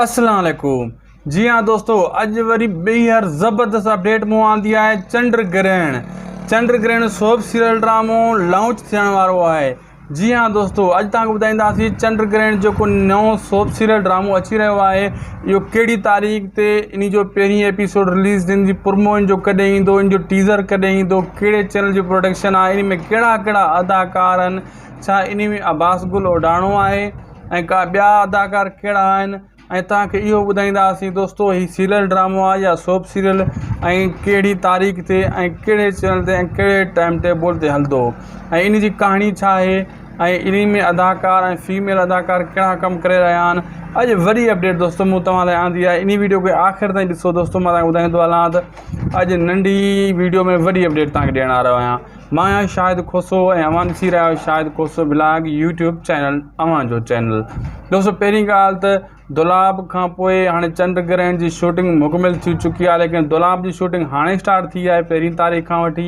اسلام عليڪم جي ها دوستو اڄ وري ٻيهر زبردست اپڊيٽ مون آندي آهي چنڊ گرهڻ چنڊ گرهڻ سوپ سيريل ڊرامو لانچ ٿيڻ وارو آهي جي ها دوستو اڄ توهان کي ٻڌائينداسين چنڊ گرهڻ جيڪو نئون سوپ سيريل ڊرامو اچي رهيو آهي اهو ڪهڙي تاريخ تي ان جو پهرين ايپيسوڊ رليز ان جي پرومو ان جو ڪڏهن ايندو ان جو ٽيزر ڪڏهن ايندو ڪهڙي چينل جي پروڊڪشن آهي ان ۾ ڪهڙا ڪهڙا اداڪار آهن ڇا ان ۾ عباس گل اوڍاڻو آهي ۽ ڪا ٻيا اداڪار ڪهڙا آهن ۽ توهان کي اهو ٻڌائينداسين دوستو هي سيريل ڊرامو آهي يا سوپ سيريل ۽ ڪهڙي تاريخ تي ۽ ڪهڙي چينل تي ۽ ڪهڙي ٽائيم ٽيبل تي هلندو ۽ ان جي ڪهاڻي ڇا آهي ۽ ان ۾ اداڪار ۽ فيميل اداڪار ڪهڙا ڪم ڪري رهيا آهن اڄ وڏي اپڊيٽ دوستو مون توهان لاء آندي آهي ان ويڊيو کي آخر تائين ڏسو دوستو مان توهان کي ٻڌائيندو هلان ته اڄ ننڍي ويڊيو ۾ وڏي اپڊيٽ توهان کي ڏيڻ وارو آهيان مان آهيان شاهد کوسو ۽ اوهان ڏسي رهيا آهيو Shahid Khoso blog YouTube channel اوهان جو چينل دوستو پهرين ڳالهه ته دولاب کان پوء هاڻي چنڊ گرهڻ جي شوٽنگ مڪمل ٿي چڪي آهي ليڪن دولاب جي شوٽنگ هاڻي اسٽارٽ ٿي آهي پهرين تاريخ کان وٺي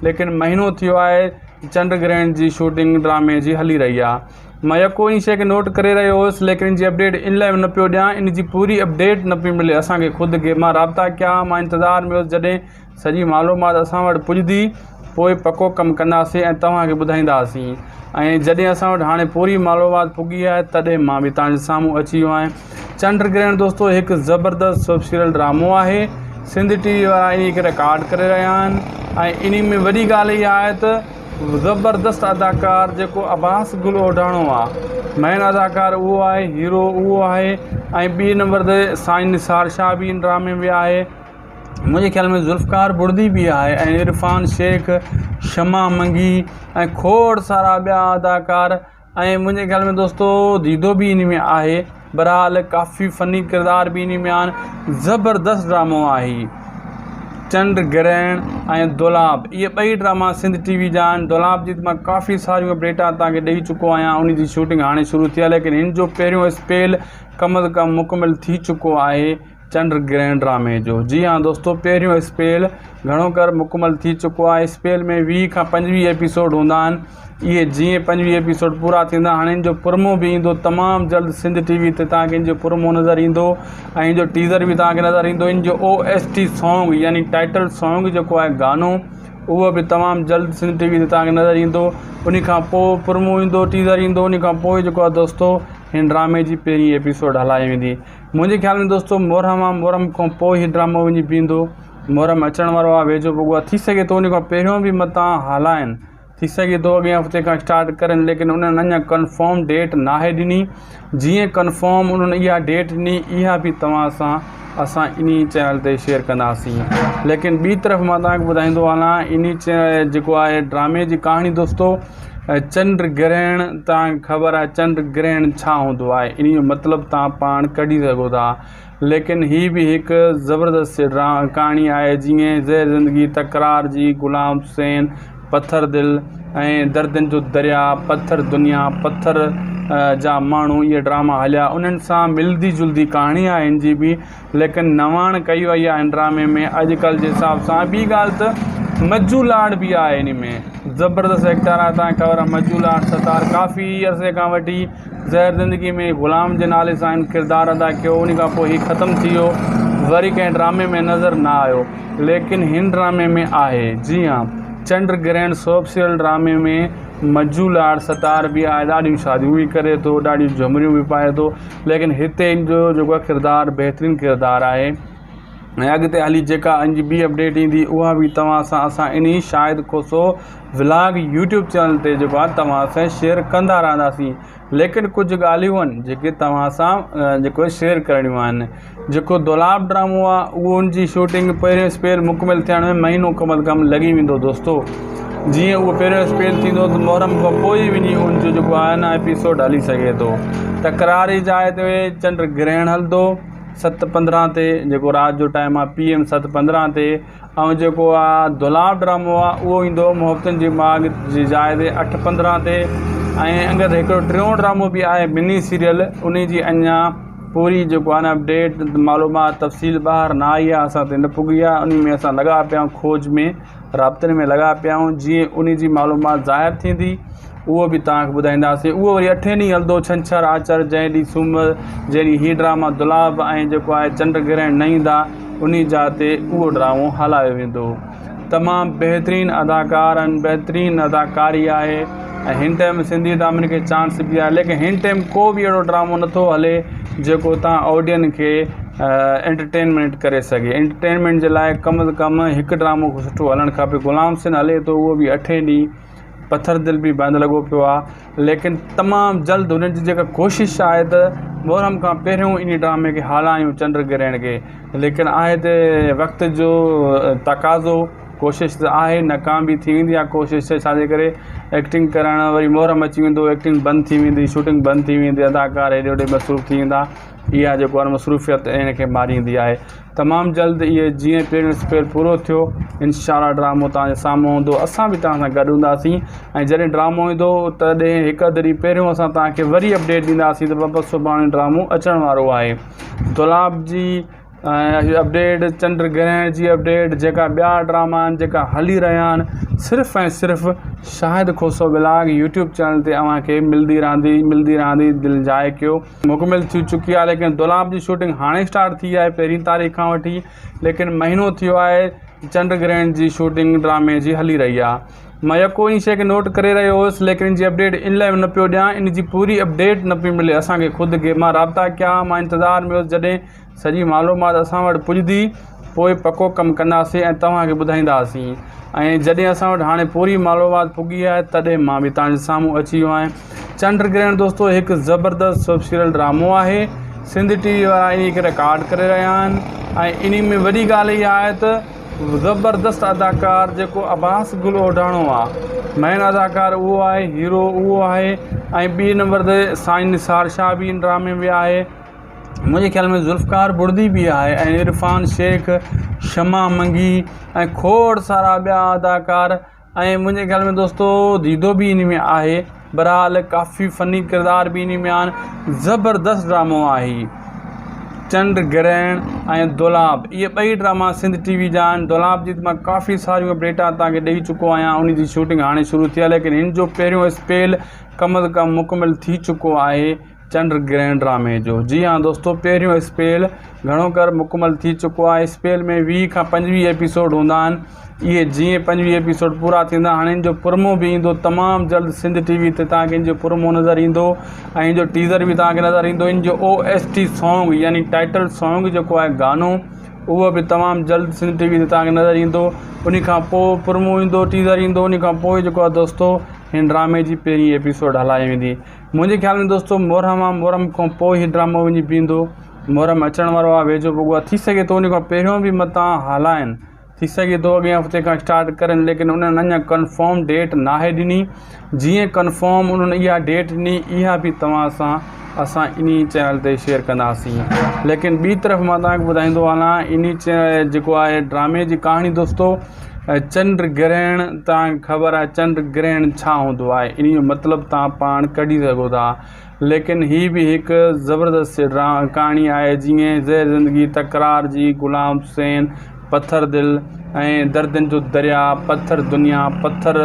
ليڪن مهينو ٿيو آهي چنڊ گرهڻ جي شوٽنگ ڊرامي جي هلي رهي آهي مان يڪو ان شيء کي نوٽ ڪري رهيو هوس ليڪن ان جي اپڊيٽ ان لاء نه پيو ڏيان ان جي پوري اپڊيٽ نه پئي ملي اسان کي خود کي مان رابطا ڪيا مان انتظار ۾ هوس جڏهن سڄي معلومات اسان وٽ پڄندي پوء پڪو ڪم ڪنداسين ۽ توهان کي ٻڌائينداسين ۽ جڏهن اسان وٽ هاڻي پوري معلومات پڳي آهي تڏهن مان به توهان جي سامهون اچي ويو آهيان چنڊ گرهڻ دوستو هڪ زبردست سوپ سيريل ڊرامو آهي سنڌ ٽي وي وارا انهي کي رڪارڊ ڪري رهيا آهن ۽ انهي ۾ وڏي ڳالهه اها آهي ته زبردست اداڪار جيڪو عباس گل اوڍاڻو آهي مين اداڪار اهو آهي هيرو اهو آهي ۽ ٻي نمبر تي سائين نثار شاهه به ان ڊرامي ۾ آهي منهنجي خيال ۾ ذوالفقار بڙدي به آهي ۽ عرفان شيخ شمع منگي ۽ کوڙ سارا ٻيا اداڪار ۽ منهنجي خيال ۾ دوستو ديدو به ان ۾ آهي بهرحال ڪافي فني ڪردار به ان ۾ آهن زبردست ڊرامو آهي چنڊ گرهڻ ۽ دولاب اهي ٻئي ڊراما سنڌ ٽي وي جا آهن دولاب جي مان ڪافي ساريون اپڊيٽا توهان کي ڏئي چڪو آهيان ان جي شوٽنگ هاڻي شروع ٿي آهي ليڪن هن جو پهريون اسپيل ڪم از ڪم مڪمل ٿي چڪو آهي چنڊ گرهڻ ڊرامي جو جي ها دوستو پهريون اسپيل گهڻو ڪر مڪمل ٿي چڪو آهي اسپيل ۾ 20 کان 25 ايپيسوڊ هوندا آهن اهي جيئن 25 ايپيسوڊ پورا ٿيندا هاڻي ان جو پرمو به ايندو تمام جلد سنڌ ٽي وي تي توهان کي ان جو پرمو نظر ايندو ۽ ان جو ٽيزر به توهان کي نظر ايندو ان جو او ايس ٽي سانگ يعني ٽائٽل سانگ جيڪو آهي گانو اهو به تمام جلد سنڌ ٽي وي تي توهان کي نظر ايندو ان کان پوء پرمو ايندو ٽيزر ايندو ان کان پوء جيڪو آهي دوستو هن ڊرامي جي پهرين ايپيسوڊ هلائي ويندي منهنجي خيال ۾ دوستو محرم آ محرم کان پوء هي ڊرامو وڃي بيهندو محرم اچڻ وارو آ ويجهو پڳو آ ٿي سگهي ٿو ان کان پهريون به متان هلائن ٿي سگهي ٿو اڳئين هفتي کان اسٽارٽ ڪرن ليڪن انهن اڃا ڪنفرم ڊيٽ ناهي ڏني جيئن ڪنفرم انهن اها ڊيٽ ڏني اها به توهان سان اسان انهي چينل تي شيئر ڪنداسين ليڪن ٻي طرف مان توهان کي ٻڌائيندو هلان انهي جيڪو آهي ڊرامي جي ڪهاڻي دوستو چنڊ گرهڻ توهان کي خبر آهي چنڊ گرهڻ ڇا هوندو آهي انهي جو مطلب توهان پاڻ ڪڍي سگهو ٿا ليڪن هي به هڪ زبردست ڪهاڻي آهي جيئن زهر زندگي تڪرار جي غلام حسين پٿر دل ۽ دردن جو دريا پٿر دنيا پٿر جا ماڻهو اهي ڊراما هليا انهن سان ملدي جلدي ڪهاڻي آهي هن جي به ليڪن نواڻ ڪئي وئي آهي هن ڊرامي ۾ اڄ ڪلهه جي حساب سان ٻي ڳالهه ته مجو لاڙ به آهي ان ۾ زبردست ايڪٽر آهي تان خبر آهي مجو لاڙ ستار ڪافي عرصي کان وٺي زهر زندگي ۾ غلام جي نالي سان هن ڪردار ادا ڪيو ان کان پوء هي ختم ٿي ويو وري ڪنهن ڊرامي ۾ نظر نه آيو ليڪن هن ڊرامي ۾ آهي جي ها چنڊ گرهڻ سوپ سيريل ڊرامي ۾ مجو لاڙ ستار به آهي ڏاڍيون شاديون به ڪري ٿو ڏاڍيون جهمريون به پائي ٿو ليڪن هتي ان جو جيڪو آهي ڪردار بهترين ڪردار آهي ۽ اڳتي هلي جيڪا ان جي ٻي اپڊيٽ ايندي اها به توهان سان اسان انهي Shahid Khoso vlog YouTube channel تي جيڪو آهي توهان سان شيئر ڪندا رهنداسين ليڪن ڪجهه ڳالهيون آهن جيڪي توهان سان جيڪو شيئر ڪرڻيون آهن جيڪو دولاب ڊرامو آهي اهو ان جي شوٽنگ پهريون اسپيل مڪمل ٿيڻ ۾ مهينو ڪم از ڪم لڳي ويندو دوستو جيئن اهو پهريون اسپيل ٿيندو ته محرم کان پوء ئي وڃي ان جو جيڪو آهي نه ايپيسوڊ هلي سگهي ٿو تڪراري جاء تي چنڊ گرهڻ هلندو 7:15 تي جيڪو رات جو ٽائيم آهي پي ايم 7:15 تي ۽ جيڪو آهي دولاب ڊرامو آهي اهو ايندو محبتن جي ماڳ جي جاء تي 8:15 تي ۽ اگر هڪڙو ٽيون ڊرامو به آهي مني سيريل ان جي اڃا پوري جيڪو آهي نه اپڊيٽ معلومات تفصيل ٻاهر نه آئي آهي اسان تي نه پڳي آهي ان ۾ اسان لڳا پيا آهيون کوج ۾ رابطن ۾ لڳا پيا آهيون جيئن ان جي معلومات ظاهر ٿيندي اهو به توهان کي ٻڌائينداسين اهو وري اٺين ڏينهن هلندو ڇنڇر آچر جنهن ڏينهن سومر جنهن ڏينهن هي ڊراما دولاب ۽ جيڪو آهي چنڊ گرهڻ نه ايندا انهي جاء تي اهو ڊرامو هلايو ويندو تمام بهترين اداڪار آهن بهترين اداڪاري آهي ۽ هن ٽائيم سنڌي ڊرامن کي چانس به آهي ليڪن هن ٽائيم ڪو به اهڙو ڊرامو نٿو هلي جيڪو تان آڊين کي انٽرٽينمينٽ ڪري سگهي انٽرٽينمينٽ جي لاء ڪم از ڪم هڪ ڊرامو سٺو هلڻ کپي غلام حسين هلي ٿو اهو به اٺين ڏينهن پٿر دل به بند لڳو پيو آ ليڪن تمام جلد هنن جي جيڪا ڪوشش آهي ته محرم کان پهريون انهي ڊرامي کي هالايون چنڊ گرهڻ کي ليڪن آهي ته وقت جو تقاضو ڪوشش ته آهي ناڪام به ٿي ويندي آ ڪوشش ڇا جي ڪري ايڪٽنگ ڪرڻ وري محرم اچي ويندو ايڪٽنگ بند ٿي ويندي شوٽنگ بند ٿي ويندي اداڪار هيڏي هوڏي مصروف ٿي ويندا اها جيڪو آهي مصروفيت ان کي ماريندي آهي تمام جلد اهي جيئن پهريون اسپيل پورو ٿيو انشاء الله ڊرامو توهان جي سامهون هوندو اسان به توهان سان گڏ هونداسين ۽ جڏهن ڊرامو ايندو تڏهن هڪ اڌ ڏينهن پهريون اسان توهان کي وري اپڊيٽ ڏينداسين ته بابا سڀاڻي ڊرامو اچڻ وارو آهي دولاب جي ۽ اپڊيٽ چنڊ گرهڻ جي اپڊيٽ جيڪا ٻيا ڊراما آهن جيڪا هلي رهيا آهن صرف ۽ صرف Shahid Khoso vlog YouTube channel تي اوهان کي ملدي رهندي ملدي رهندي دل جاء ڪيو مڪمل ٿي چڪي آهي ليڪن دولاب جي شوٽنگ هاڻي اسٽارٽ ٿي آهي پهرين تاريخ کان وٺي ليڪن مهينو ٿيو آهي چنڊ گرهڻ جي شوٽنگ ڊرامي جي هلي رهي آهي مان يڪو ان شيء کي نوٽ ڪري رهيو هوس ليڪن ان جي اپڊيٽ ان لاء نه پيو ڏيان ان جي پوري اپڊيٽ نه پئي ملي اسان کي خود کي مان رابطا ڪيا مان انتظار ۾ هوس جڏهن سڄي معلومات اسان وٽ پڄندي پوء پڪو ڪم ڪنداسين ۽ توهان کي ٻڌائينداسين ۽ جڏهن اسان وٽ هاڻي پوري معلومات پڳي آهي تڏهن مان به توهان جي سامهون اچي ويو آهيان چنڊ گرهڻ دوستو هڪ زبردست سوپ سيريل ڊرامو آهي سنڌ ٽي وي وارا انهي کي رڪارڊ ڪري رهيا آهن ۽ انهي ۾ وڏي ڳالهه اها آهي ته زبردست اداڪار جيڪو عباس گل اوڍاڻو آ مين اداڪار اهو آهي هيرو اهو آهي ۽ ٻي نمبر تي سائين نثار شاهه به ان ڊرامي ۾ آهي منهنجي خيال ۾ ذوالفقار بڙدي به آهي ۽ عرفان شيخ شمع منگي ۽ کوڙ سارا ٻيا اداڪار ۽ منهنجي خيال ۾ دوستو ديدو به ان ۾ آهي بهرحال ڪافي فني ڪردار به ان ۾ آهن زبردست ڊرامو آهي چنڊ گرهڻ ۽ دولاب اهي ٻئي ڊراما سنڌ ٽي وي جا آهن دولاب جي مان ڪافي ساريون اپڊيٽا توهان کي ڏئي چڪو آهيان ان جي شوٽنگ هاڻي شروع ٿي آهي ليڪن هن جو پهريون اسپيل ڪم از ڪم مڪمل ٿي چڪو آهي چنڊ گرهڻ ڊرامي جو جي ها دوستو پهريون اسپيل گهڻو ڪر مڪمل ٿي چڪو آهي اسپيل ۾ 20 کان 25 ايپيسوڊ هوندا آهن اهي جيئن 25 ايپيسوڊ پورا ٿيندا هاڻي ان جو پرمو به ايندو تمام جلد سنڌ ٽي وي تي توهان کي ان جو پرمو نظر ايندو ۽ ان جو ٽيزر به توهان کي نظر ايندو ان جو او ايس ٽي سانگ يعني ٽائٽل سانگ جيڪو آهي گانو اهو به تمام جلد سنڌ ٽي وي تي توهان کي نظر ايندو ان کان پوء پرمو ايندو ٽيزر ايندو ان کان پوء جيڪو آهي دوستو هن ڊرامي جي پهرين ايپيسوڊ هلائي ويندي منهنجي خيال ۾ دوستو محرم آ محرم کان پوء هي ڊرامو وڃي بيهندو محرم اچڻ وارو آ ويجهو پڳو آ ٿي سگهي ٿو ان کان پهريون به متان هلائن ٿي سگهي ٿو اڳئين هفتي کان اسٽارٽ ڪرن ليڪن انهن اڃا ڪنفرم ڊيٽ ناهي ڏني جيئن ڪنفرم انهن اها ڊيٽ ڏني اها به توهان سان اسان انهي چينل تي شيئر ڪنداسين ليڪن ٻي طرف مان توهان کي ٻڌائيندو هلان انهي جيڪو آهي ڊرامي جي ڪهاڻي دوستو چنڊ گرهڻ توهان کي خبر آهي چنڊ گرهڻ ڇا هوندو آهي انهي جو مطلب توهان پاڻ ڪڍي سگهو ٿا ليڪن هي به هڪ زبردست ڪهاڻي آهي جيئن زهر زندگي تڪرار جي غلام حسين پٿر دل ۽ دردن جو دريا پٿر دنيا پٿر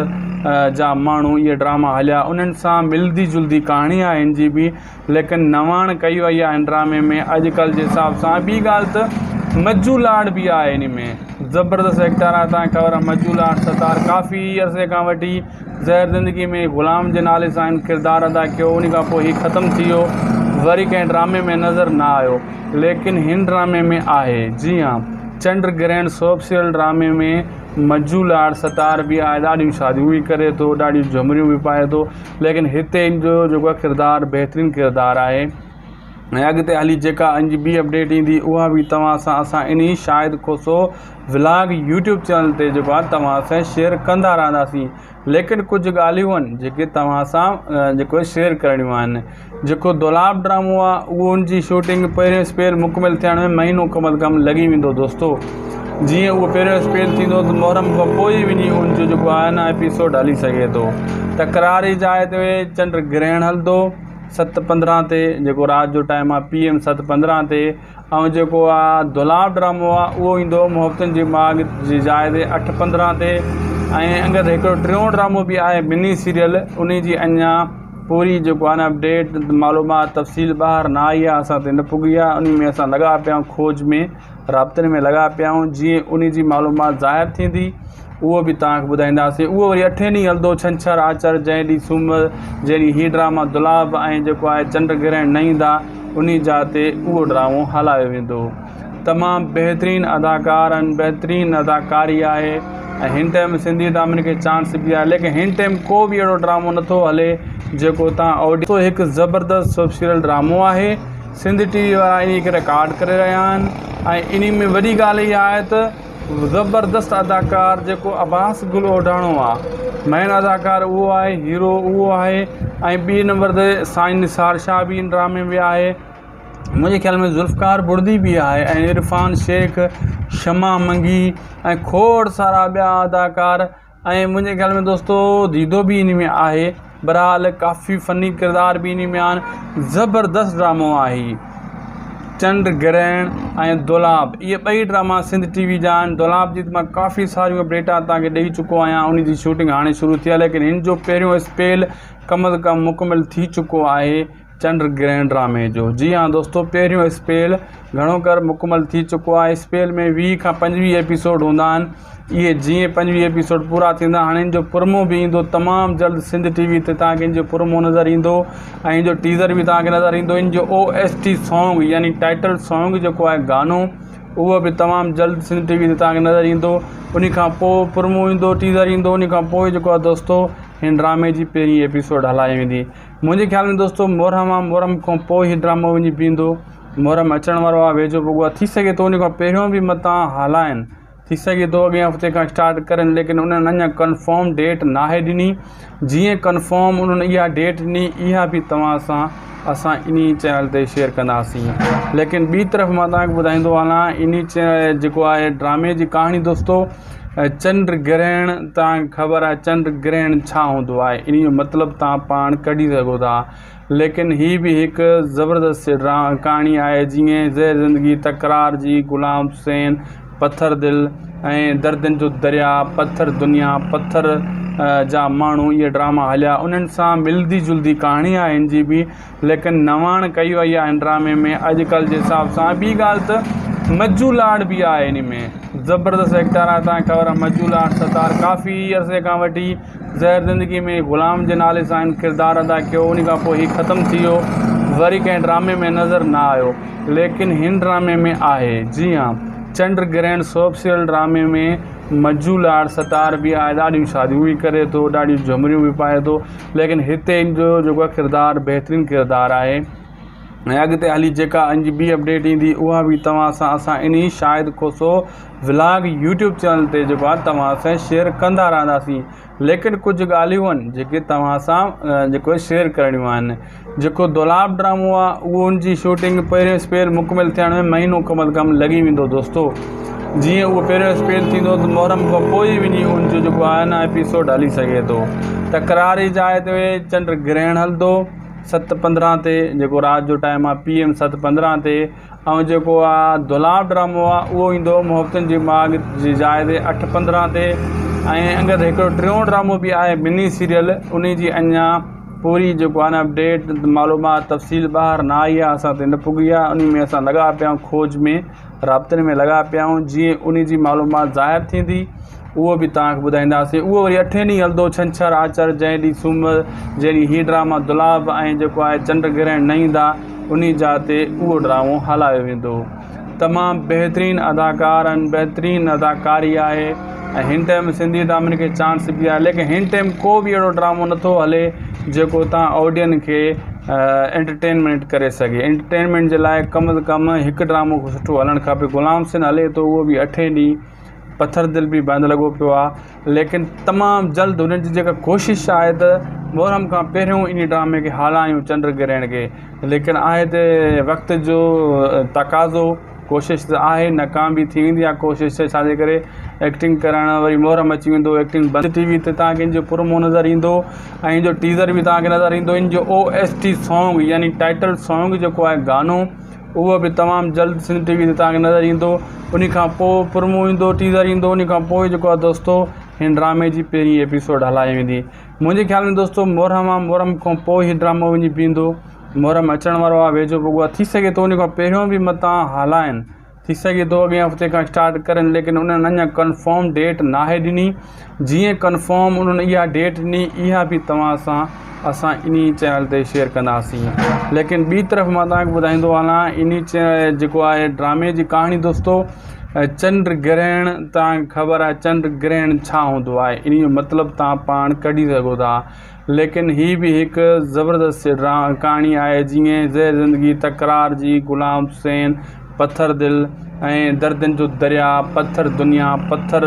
جا ماڻهو اهي ڊراما هليا انهن سان ملدي جلدي ڪهاڻي آهي هن جي به ليڪن نواڻ ڪئي وئي آهي هن ڊرامي ۾ اڄ ڪلهه جي حساب سان ٻي ڳالهه ته مجو لاڙ به آهي ان ۾ زبردست ايڪٽر آهي تان خبر آهي مجو لاڙ ستار ڪافي عرصي کان وٺي زهر زندگي ۾ غلام جي نالي سان هن ڪردار ادا ڪيو ان کان پوء هي ختم ٿي ويو وري ڪنهن ڊرامي ۾ نظر نه آيو ليڪن هن ڊرامي ۾ آهي جي ها چنڊ گرهڻ سوپ سيريل ڊرامي ۾ مجو لاڙ ستار به آهي ڏاڍيون شاديون به ڪري ٿو ڏاڍيون جهمريون به پائي ٿو ليڪن هتي ان جو جيڪو آهي ڪردار بهترين ڪردار آهي ۽ اڳتي هلي جيڪا ان جي ٻي اپڊيٽ ايندي اها به توهان سان اسان انهي Shahid Khoso vlog YouTube channel تي جيڪو آهي توهان سان شيئر ڪندا رهنداسين ليڪن ڪجهه ڳالهيون آهن جيڪي توهان سان جيڪو شيئر ڪرڻيون آهن جيڪو دولاب ڊرامو آ اهو ان جي شوٽنگ پهريون اسپيل مڪمل ٿيڻ ۾ مهينو ڪم از ڪم لڳي ويندو دوستو جيئن اهو پهريون اسپيل ٿيندو ته محرم کان پوء ئي وڃي ان جو جيڪو آهي نه ايپيسوڊ هلي سگهي ٿو تڪراري جاء تي چنڊ گرهڻ هلندو 7:15 تي جيڪو رات جو ٽائيم آ پي ايم 7:15 تي ۽ جيڪو آ دولاب ڊرامو آ اهو ايندو محبتن جي ماڳ جي جاء تي 8:15 تي ۽ انگد هڪڙو ٽيون ڊرامو به آهي مني سيريل انهي جي اڃا پوري جيڪو آهي نه اپڊيٽ معلومات تفصيل ٻاهر نه آئي آهي اسان تي نه پڳي آهي انهي ۾ اسان لڳا پيا آهيون کوج ۾ رابطن ۾ لڳا پيا آهيون جيئن انهي جي معلومات ظاهر ٿيندي اهو به توهان کي ٻڌائينداسين اهو وري اٺين ڏينهن هلندو ڇنڇر آچر جنهن ڏينهن سومر جنهن ڏينهن هي ڊراما دولاب ۽ جيڪو آهي چنڊ گرهڻ نه ايندا انهي جاء تي اهو ڊرامو هلايو ويندو تمام بهترين اداڪار آهن بهترين اداڪاري آهي ۽ هن ٽائيم سنڌي ڊرامن کي چانس به آهي ليڪن هن ٽائيم ڪو به اهڙو ڊرامو نٿو هلي جيڪو تان آڊيو هڪ زبردست سوپ سيريل ڊرامو آهي سنڌ ٽي وي وارا انهي کي رڪارڊ ڪري رهيا آهن ۽ انهي ۾ وڏي ڳالهه اها آهي ته زبردست اداڪار جيڪو عباس گل اوڍاڻو آهي مين اداڪار اهو آهي هيرو اهو آهي ۽ ٻي نمبر تي سائين نثار شاهه به ان ڊرامي ۾ آهي منهنجي خيال ۾ ذوالفقار بڙدي به آهي ۽ عرفان شيخ شمع منگي ۽ کوڙ سارا ٻيا اداڪار ۽ منهنجي خيال ۾ دوستو ديدو به ان ۾ آهي بهرحال ڪافي فني ڪردار به ان ۾ آهن زبردست ڊرامو آهي چنڊ گرهڻ ۽ دولاب اهي ٻئي ڊراما سنڌ ٽي وي جا آهن دولاب جي ته مان ڪافي ساريون اپڊيٽا توهان کي ڏئي چڪو آهيان ان جي شوٽنگ هاڻي شروع ٿي آهي ليڪن هن جو پهريون اسپيل ڪم از ڪم مڪمل ٿي چڪو آهي چنڊ گرهڻ ڊرامي جو. جي ها دوستو پهريون اسپيل گهڻو ڪر مڪمل ٿي چڪو آهي اسپيل ۾ 20 کان 25 ايپيسوڊ هوندا آهن اهي جيئن 25 ايپيسوڊ پورا ٿيندا هاڻي ان جو پرمو به ايندو تمام جلد سنڌ ٽي وي تي توهان کي ان جو پرمو نظر ايندو ۽ ان جو ٽيزر به توهان کي نظر ايندو ان جو او ايس ٽي سانگ يعني ٽائٽل سانگ جيڪو آهي گانو اهو به تمام جلد سنڌ ٽي وي تي توهان کي نظر ايندو ان کان پوء پرمو ايندو ٽيزر ايندو ان کان پوء جيڪو آهي دوستو هن ڊرامي جي پهرين ايپيسوڊ هلائي ويندي منهنجي خيال ۾ دوستو محرم آ محرم کان پوء هي ڊرامو وڃي بيهندو محرم اچڻ وارو آ ويجهو پڳو آ ٿي سگهي ٿو ان کان پهريون به متان هلائن ٿي سگهي ٿو اڳئين هفتي کان اسٽارٽ ڪرن ليڪن انهن اڃا ڪنفرم ڊيٽ ناهي ڏني جيئن ڪنفرم انهن اها ڊيٽ ڏني اها به توهان سان اسان انهي چينل تي شيئر ڪنداسين ليڪن ٻي طرف مان توهان کي ٻڌائيندو هلان انهي جيڪو آهي ڊرامي جي ڪهاڻي دوستو چنڊ گرهڻ توهان کي خبر آهي چنڊ گرهڻ ڇا هوندو آهي انهي جو مطلب توهان پاڻ ڪڍي سگهو ٿا ليڪن هي به هڪ زبردست ڪهاڻي آهي جيئن زهر زندگي تڪرار جي غلام حسين پٿر دل ۽ دردن جو دريا پٿر دنيا پٿر جا ماڻهو اهي ڊراما هليا انهن سان ملدي جلدي ڪهاڻي آهي هن جي به ليڪن نواڻ ڪئي وئي آهي هن ڊرامي ۾ اڄڪلهه جي حساب سان ٻي ڳالهه ته مجو لاڙ به آهي ان ۾ زبردست ايڪٽر آهي تان خبر آهي مجو لاڙ ستار ڪافي عرصي کان وٺي زهر زندگي ۾ غلام جي نالي سان هن ڪردار ادا ڪيو ان کان پوء هي ختم ٿي ويو وري ڪنهن ڊرامي ۾ نظر نه آيو ليڪن هن ڊرامي ۾ آهي جي ها چنڊ گرهڻ سوپ سيريل ڊرامي ۾ مجو لاڙ ستار به آهي ڏاڍيون شاديون به ڪري ٿو ڏاڍيون جهمريون به پائي ٿو ليڪن هتي ان جو جيڪو آهي ڪردار بهترين ڪردار آهي ۽ اڳتي هلي جيڪا ان جي ٻي اپڊيٽ ايندي اها به توهان سان اسان انهي Shahid Khoso vlog YouTube channel تي جيڪو آهي توهان سان شيئر ڪندا رهنداسين ليڪن ڪجهه ڳالهيون آهن جيڪي توهان سان جيڪو شيئر ڪرڻيون آهن جيڪو دولاب ڊرامو آ اهو ان جي شوٽنگ پهريون اسپيل مڪمل ٿيڻ ۾ مهينو ڪم از ڪم لڳي ويندو دوستو جيئن اهو پهريون اسپيل ٿيندو ته محرم کان پوء ئي وڃي ان جو جيڪو آهي نه ايپيسوڊ هلي سگهي ٿو تڪراري جاء تي چنڊ گرهڻ هلندو 7:15 تي جيڪو رات جو ٽائيم آ پي ايم 7:15 تي ۽ جيڪو آ دولاب ڊرامو آ اهو ايندو محبتن جي ماڳ جي جاء تي 8:15 تي ۽ انگد هڪڙو ٽيون ڊرامو به آهي مني سيريل انهي جي اڃا پوري جيڪو آهي نه اپڊيٽ معلومات تفصيل ٻاهر نه آئي آهي اسان تي نه پڳي آهي انهي ۾ اسان لڳا پيا آهيون کوج ۾ رابطن ۾ لڳا پيا آهيون جيئن انهي جي معلومات ظاهر ٿيندي اهو به توهان کي ٻڌائينداسين اهو وري اٺين ڏينهن هلندو ڇنڇر آچر جنهن ڏينهن سومر جنهن ڏينهن هي ڊراما دولاب ۽ جيڪو آهي چنڊ گرهڻ نه ايندا انهي جاء تي اهو ڊرامو هلايو ويندو تمام بهترين اداڪار آهن بهترين اداڪاري آهي ۽ هن ٽائيم سنڌي ڊرامن کي چانس به آهي ليڪن هن ٽائيم ڪو به اهڙو ڊرامو نٿو هلي جيڪو تان آڊين کي انٽرٽينمينٽ ڪري سگهي انٽرٽينمينٽ جي لاء ڪم از ڪم هڪ ڊرامو سٺو هلڻ کپي غلام حسين هلي ٿو اهو به اٺين ڏينهن پٿر دل به بند لڳو پيو آهي ليڪن تمام جلد هنن جي جيڪا ڪوشش آهي ته محرم کان پهريون انهي ڊرامي کي هلايون چنڊ گرهڻ کي ليڪن آهي ته وقت جو تقاضو ڪوشش ته آهي ناڪام به ٿي ويندي آهي ڪوشش ڇا جي ڪري ايڪٽنگ ڪرڻ وري محرم اچي ويندو ايڪٽنگ بند ٽي وي تي تان کي ان جو پرومو نظر ايندو ۽ ان جو ٽيزر به تان کي نظر ايندو ان جو او ايس ٽي سانگ يعني ٽائٽل سانگ جيڪو آهي گانو اهو به تمام جلد سنڌ ٽي وي تي تان کي نظر ايندو ان کان پوء پرومو ايندو ٽيزر ايندو ان کان پوء جيڪو آهي دوستو هن ڊرامي جي پهرين ايپيسوڊ هلائي ويندي. منهنجي خيال ۾ دوستو محرم آ محرم کان پوء هي ڊرامو وڃي بيهندو. محرم اچڻ وارو آ ويجهو پڳو آ ٿي سگهي ٿو ان کان پهريون به متان هلائن ٿي سگهي ٿو اڳئين هفتي کان اسٽارٽ ڪرن ليڪن انهن اڃا ڪنفرم ڊيٽ ناهي ڏني جيئن ڪنفرم انهن اها ڊيٽ ڏني اها به توهان سان اسان انهي چينل تي شيئر ڪنداسين ليڪن ٻي طرف مان توهان کي ٻڌائيندو هلان انهي چينل جيڪو آهي ڊرامي جي ڪهاڻي دوستو چنڊ گرهڻ توهان کي خبر آهي چنڊ گرهڻ ڇا هوندو آهي انهي جو مطلب توهان پاڻ ڪڍي سگهو ٿا ليڪن هي به هڪ زبردست ڪهاڻي آهي جيئن زهر زندگي، تڪرار جي، غلام حسين، پٿر دل ۽ دردن جو درياء، پٿر دنيا، پٿر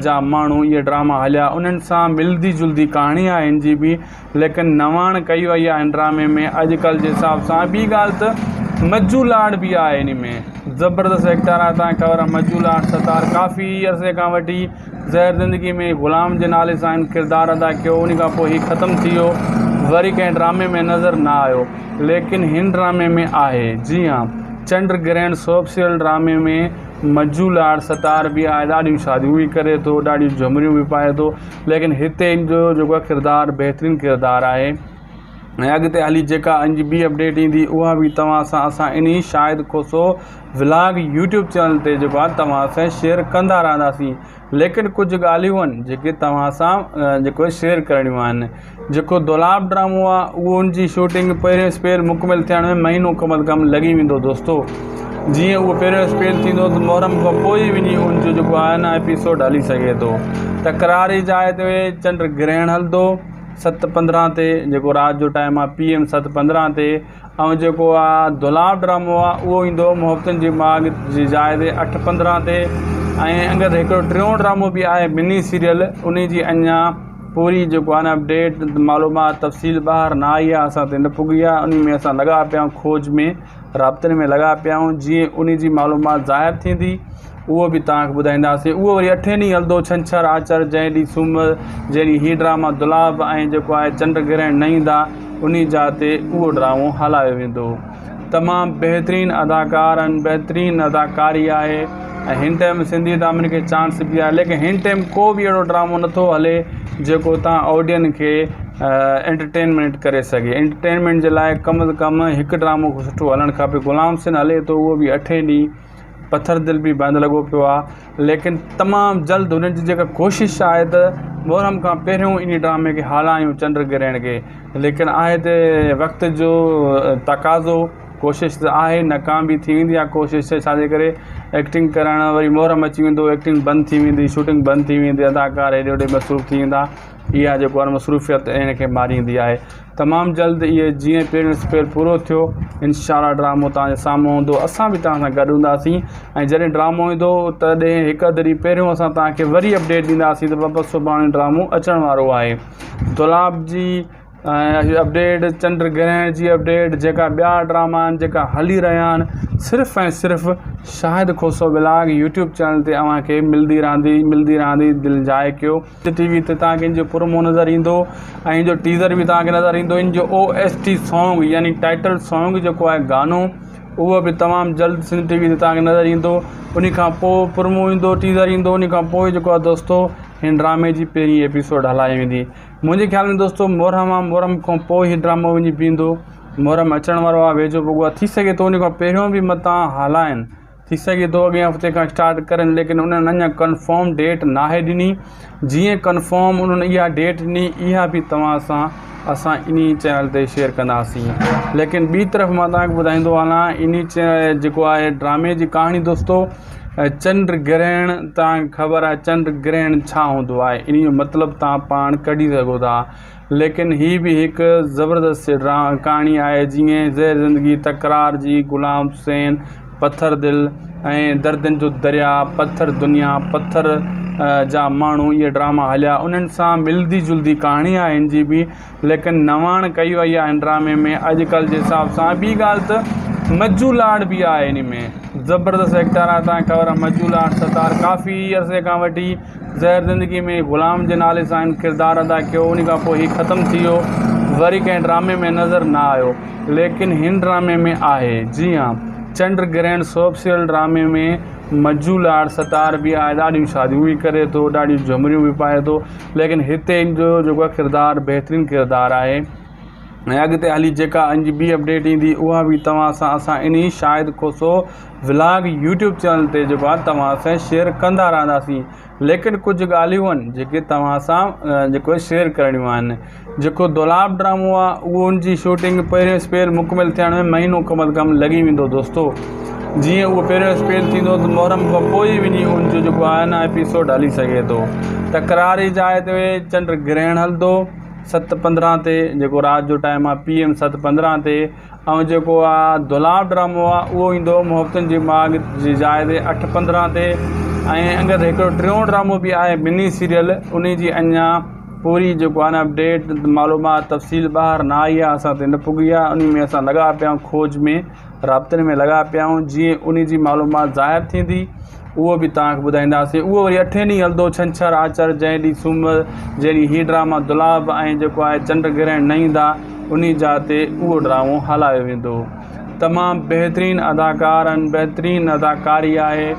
جا ماڻهو اهي ڊراما هليا انهن سان ملدي جلدي ڪهاڻي آهي هن جي به ليڪن نواڻ ڪئي وئي آهي هن ڊرامي ۾ اڄڪلهه جي حساب سان ٻي ڳالهه ته مجو لاڙ به آهي ان ۾ زبردست ايڪٽر آهي تنهن کي خبر آهي مجو لاڙ ستار ڪافي عرصي کان وٺي زهر زندگي ۾ غلام جي نالي سان هن ڪردار ادا ڪيو ان کان پوء هي ختم ٿي ويو وري ڪنهن ڊرامي ۾ نظر نه آيو ليڪن هن ڊرامي ۾ آهي جي ها چنڊ گرهڻ سوپ سيريل ڊرامي ۾ مجو لاڙ ستار به آهي ڏاڍيون شاديون به ڪري ٿو ڏاڍيون جهمريون به پائي ٿو ليڪن هتي هن جو جيڪو ڪردار بهترين ڪردار آهي ۽ اڳتي هلي جيڪا ان جي ٻي اپڊيٽ ايندي اها به توهان سان اسان انهي Shahid Khoso vlog YouTube channel تي جيڪو آهي توهان سان شيئر ڪندا رهنداسين ليڪن ڪجهه ڳالهيون آهن جيڪي توهان سان جيڪو شيئر ڪرڻيون آهن جيڪو دولاب ڊرامو آهي اهو ان جي شوٽنگ پهريون اسپيل مڪمل ٿيڻ ۾ مهينو ڪم از ڪم لڳي ويندو دوستو جيئن اهو پهريون اسپيل ٿيندو ته محرم کان پوء ئي وڃي ان جو جيڪو آهي نه ايپيسوڊ هلي سگهي ٿو تڪراري جاء تي چنڊ گرهڻ هلندو ست پندرهن تي جيڪو رات جو ٽائيم آ پي ايم ست پندرهن تي ۽ جيڪو آ دولاب ڊرامو آ اهو ايندو محبتن جي ماڳ جي جاء تي اٺ پندرهن تي ۽ اگر هڪڙو ٽيون ڊرامو به آهي مني سيريل ان جي اڃا پوري جيڪو آ نه اپڊيٽ معلومات تفصيل ٻاهر نه آئي آ اسان تي نه پڳي آ ان ۾ اسان لڳا پيا آهيون کوج ۾ رابطن ۾ لڳا پيا آهيون جيئن ان جي معلومات ظاهر ٿيندي اهو به توهان کي ٻڌائينداسين اهو وري اٺين ڏينهن هلندو ڇنڇر آچر جنهن ڏينهن سومر جنهن ڏينهن هي ڊراما دولاب ۽ جيڪو آهي چنڊ گرهڻ نه ايندا انهي جاء تي اهو ڊرامو هلايو ويندو تمام بهترين اداڪار آهن بهترين اداڪاري آهي ۽ هن ٽائيم سنڌي ڊرامن کي چانس به آهي ليڪن هن ٽائيم ڪو به اهڙو ڊرامو نٿو هلي جيڪو تان آڊين کي انٽرٽينمينٽ ڪري سگهي انٽرٽينمينٽ جي لاء ڪم از ڪم هڪ ڊرامو سٺو هلڻ کپي غلام حسين هلي ٿو اهو به اٺين ڏينهن پٿر دل به بند لڳو پيو آهي ليڪن تمام جلد هنن جي جيڪا ڪوشش آهي ته محرم کان پهريون انهي ڊرامي کي هالايون چنڊ گرهڻ کي ليڪن آهي ته وقت جو تقاضو ڪوشش ته آهي ناڪام به ٿي ويندي آهي ڪوشش ڇا جي ڪري ايڪٽنگ ڪرڻ وري محرم اچي ويندو ايڪٽنگ بند ٿي ويندي شوٽنگ بند ٿي ويندي اداڪار هيڏي هوڏي مصروف ٿي ويندا اها جيڪو آهي مصروفيت ان کي ماريندي آهي تمام جلد اهي جيئن پهريون اسپيل پورو ٿيو انشاء الله ڊرامو توهان جي سامهون هوندو اسان به توهان سان گڏ هونداسين ۽ جڏهن ڊرامو ايندو تڏهن هڪ اڌ ڏينهن پهريون اسان توهان کي وري اپڊيٽ ڏينداسين ته بابا سڀاڻي ڊرامو اچڻ وارو آهي دولاب جي اپڊيٽ چنڊ گرهڻ جي اپڊيٽ جيڪا ٻيا ڊراما آهن جيڪا هلي رهيا آهن صرف ۽ صرف Shahid Khoso vlog YouTube channel تي اوهان کي ملدي رهندي ملدي رهندي دل جاء ڪيو ٽي وي تي توهان کي ان جو پرومو نظر ايندو ۽ ان جو ٽيزر به توهان کي نظر ايندو ان جو او ايس ٽي سانگ يعني ٽائٽل سانگ جيڪو آهي گانو اهو به تمام جلد سنڌ ٽي وي تي توهان کي نظر ايندو ان کان پوء پرومو ايندو ٽيزر ايندو ان کان پوء جيڪو آهي دوستو هن ڊرامي جي پهرين ايپيسوڊ هلائي ويندي منهنجي خيال ۾ دوستو محرم آهي محرم کان پوء هي ڊرامو وڃي بيهندو محرم اچڻ وارو آهي ويجهو پڳو آهي ٿي سگهي ٿو ان کان پهريون به متان هلائن ٿي سگهي ٿو اڳئين هفتي کان اسٽارٽ ڪرن ليڪن انهن اڃا ڪنفرم ڊيٽ ناهي ڏني جيئن ڪنفرم انهن اها ڊيٽ ڏني اها به توهان سان اسان انهي چينل تي شيئر ڪنداسين ليڪن ٻي طرف مان توهان کي ٻڌائيندو هلان انهي چينل جيڪو آهي ڊرامي جي ڪهاڻي دوستو چنڊ گرهڻ توهان کي خبر آهي چنڊ گرهڻ ڇا هوندو آهي انهي جو مطلب توهان پاڻ ڪڍي سگهو ٿا ليڪن هي به هڪ زبردست ڪهاڻي آهي جيئن زهر زندگي، تڪرار جي، غلام حسين، پٿر دل ۽ دردن جو درياء، پٿر دنيا، پٿر جا ماڻهو اهي ڊراما هليا انهن سان ملدي جلدي ڪهاڻي آهي هن جي به ليڪن نواڻ ڪئي وئي آهي هن ڊرامي ۾ اڄڪلهه جي حساب سان ٻي ڳالهه ته مجو لاڙ به آهي ان ۾ زبردست ايڪٽر آهي توهان کي خبر آهي مجو لاڙ ستار ڪافي عرصي کان وٺي زهر زندگي ۾ غلام جي نالي سان هن ڪردار ادا ڪيو ان کان پوء هي ختم ٿي ويو وري ڪنهن ڊرامي ۾ نظر نه آيو ليڪن هن ڊرامي ۾ آهي جي ها چنڊ گرهڻ سوپ سيريل ڊرامي ۾ مجو لاڙ ستار به آهي ڏاڍيون شاديون به ڪري ٿو ڏاڍيون جهمريون به پائي ٿو ليڪن هتي ان جو جيڪو آهي ڪردار بهترين ڪردار آهي ۽ اڳتي هلي جيڪا ان جي ٻي اپڊيٽ ايندي اها به توهان سان اسان انهي Shahid Khoso vlog YouTube channel تي جيڪو آهي توهان سان شيئر ڪندا رهنداسين ليڪن ڪجهه ڳالهيون آهن جيڪي توهان سان جيڪو شيئر ڪرڻيون آهن جيڪو دولاب ڊرامو آهي اهو ان جي شوٽنگ پهريون اسپيل مڪمل ٿيڻ ۾ مهينو ڪم از ڪم لڳي ويندو دوستو جيئن اهو پهريون اسپيل ٿيندو ته محرم کان پوء ئي وڃي ان جو جيڪو آهي نه ايپيسوڊ هلي سگهي ٿو تڪراري جاء تي چنڊ گرهڻ هلندو ست پندرهن تي جيڪو رات جو ٽائيم آ پي ايم ست پندرهن تي ۽ جيڪو آ دولاب ڊرامو آ اهو ايندو محبتن جي ماڳ جي جاء تي اٺ پندرهن تي ۽ اگر هڪڙو ٽيون ڊرامو به آهي مني سيريل ان جي اڃا پوري جيڪو آ نه اپڊيٽ معلومات تفصيل ٻاهر نه آئي آ اسان تي نه پڳي آ ان ۾ اسان لڳا پيا آهيون کوج ۾ رابطن ۾ لڳا پيا آهيون جيئن ان جي معلومات ظاهر ٿيندي اهو به توهان کي ٻڌائينداسين اهو وري اٺين ڏينهن هلندو ڇنڇر آچر جنهن ڏينهن سومر جنهن ڏينهن هي ڊراما دولاب ۽ جيڪو آهي چنڊ گرهڻ نه ايندا انهي جاء تي اهو ڊرامو هلايو ويندو تمام بهترين اداڪار آهن بهترين اداڪاري آهي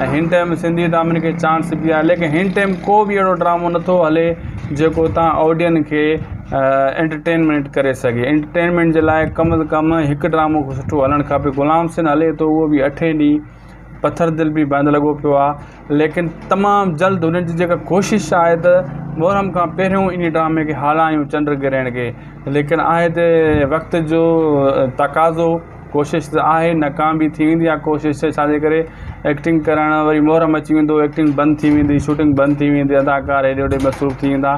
۽ هن ٽائيم سنڌي ڊرامن کي چانس به آهي ليڪن هن ٽائيم ڪو به اهڙو ڊرامو نٿو هلي جيڪو تان آڊين کي انٽرٽينمينٽ ڪري سگهي انٽرٽينمينٽ جي لاء ڪم از ڪم هڪ ڊرامو سٺو هلڻ کپي غلام حسين هلي ٿو اهو به اٺين ڏينهن پٿر دل به بند لڳو پيو آ ليڪن تمام جلد هنن جي جيڪا ڪوشش آهي ته محرم کان پهريون انهي ڊرامي کي هالايون چنڊ گرهڻ کي ليڪن آهي ته وقت جو تقاضو ڪوشش ته آهي ناڪام به ٿي ويندي آهي ڪوشش ڇا جي ڪري ايڪٽنگ ڪرڻ وري محرم اچي ويندو ايڪٽنگ بند ٿي ويندي شوٽنگ بند ٿي ويندي اداڪار هيڏي هوڏي مصروف ٿي ويندا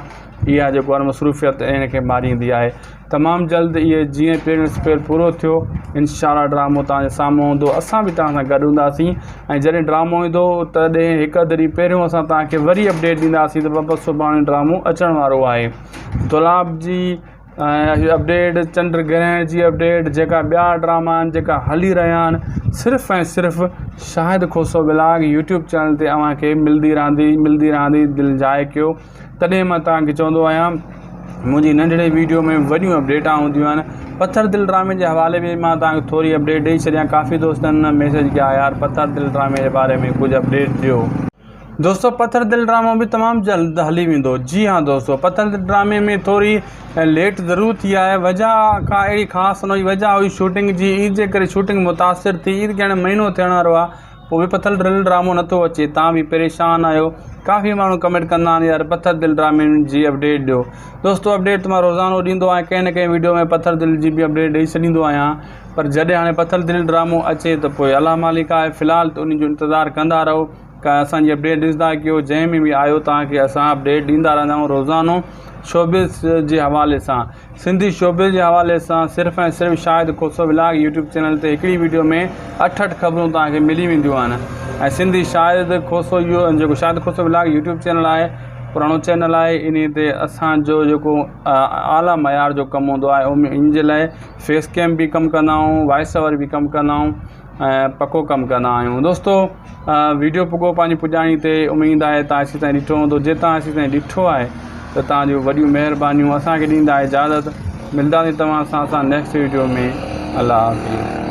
اها جيڪو آهي مصروفيت ان کي ماريندي آهي تمام جلد اهي جيئن پهريون اسپيل پورو ٿيو انشاء الله ڊرامو توهان جي سامهون هوندو اسان به توهان سان گڏ هونداسين ۽ جڏهن ڊرامو ايندو تڏهن هڪ اڌ ڏينهن پهريون اسان توهان کي وري اپڊيٽ ڏينداسين ته بابا سڀاڻي ڊرامو اچڻ وارو آهي دولاب جي ۽ اپڊيٽ چنڊ گرهڻ جي اپڊيٽ جيڪا ٻيا ڊراما آهن جيڪا هلي رهيا آهن صرف ۽ صرف Shahid Khoso vlog YouTube channel تي اوهان کي ملدي رهندي ملدي رهندي دل جاء ڪيو تڏهن مان توهان کي چوندو آهيان منهنجي ننڍڙي ويڊيو ۾ وڏيون اپڊيٽا هونديون آهن پٿر دل ڊرامي جي حوالي ۾ مان توهان کي ٿوري اپڊيٽ ڏئي ڇڏيان ڪافي دوستن ميسج ڪيا يار پٿر دل ڊرامي جي باري ۾ ڪجهه اپڊيٽ ڏيو. دوستو پٿر دل ڊرامو به تمام جلد هلي ويندو جي ها دوستو پٿر دل ڊرامي ۾ ٿوري ليٽ ضرور ٿي آهي وجه ڪا اهڙي خاص نه هئي وجه هئي شوٽنگ جي عيد جي ڪري شوٽنگ متاثر ٿي عيد کي هاڻي مهينو ٿيڻ وارو آهي پوء به پٿر دل ڊرامو نٿو اچي تان به پريشان آهيو ڪافي ماڻهو ڪمينٽ ڪندا آهن يار پٿر دل ڊرامي جي اپڊيٽ ڏيو دوستو اپڊيٽ ته مان روزانو ڏيندو آهيان ڪنهن نه ڪنهن ويڊيو ۾ پٿر دل جي به اپڊيٽ ڏئي ڇڏيندو آهيان پر جڏهن هاڻي پٿر دل ڊرامو اچي ته پوء الله مالڪ آهي في الحال ته ان جو انتظار ڪندا رهو ڪا اسان جي اپڊيٽ ڏسندا ڪيو جنهن ۾ به آيو توهان کي اسان اپڊيٽ ڏيندا رهندا آهيون روزانو شوبز جي حوالي سان سنڌي شوبز جي حوالي سان صرف ۽ صرف Shahid Khoso vlog YouTube channel تي هڪڙي ويڊيو ۾ اٺ اٺ خبرون توهان کي ملي وينديون آهن ۽ سنڌي شاهد کوسو جيڪو Shahid Khoso vlog YouTube channel آهي پراڻو چينل آهي انهي تي اسان جو جيڪو اعليٰ معيار جو ڪم هوندو آهي ان جي لاء فيس ڪيم به ڪم ڪندا آهيون وائس اوور به ڪم ڪندا آهيون ۽ پڪو ڪم ڪندا آهيون دوستو ويڊيو پڳو پنهنجي پڄاڻي تي اميد آهي تان ايسي تائين ڏٺو هوندو جي تان ايسي تائين ڏٺو آهي ته تان جون وڏيون مهربانيون اسان کي ڏيندا اجازت ملداسين توهان سان اسان نيڪسٽ ويڊيو ۾ الله حافظ.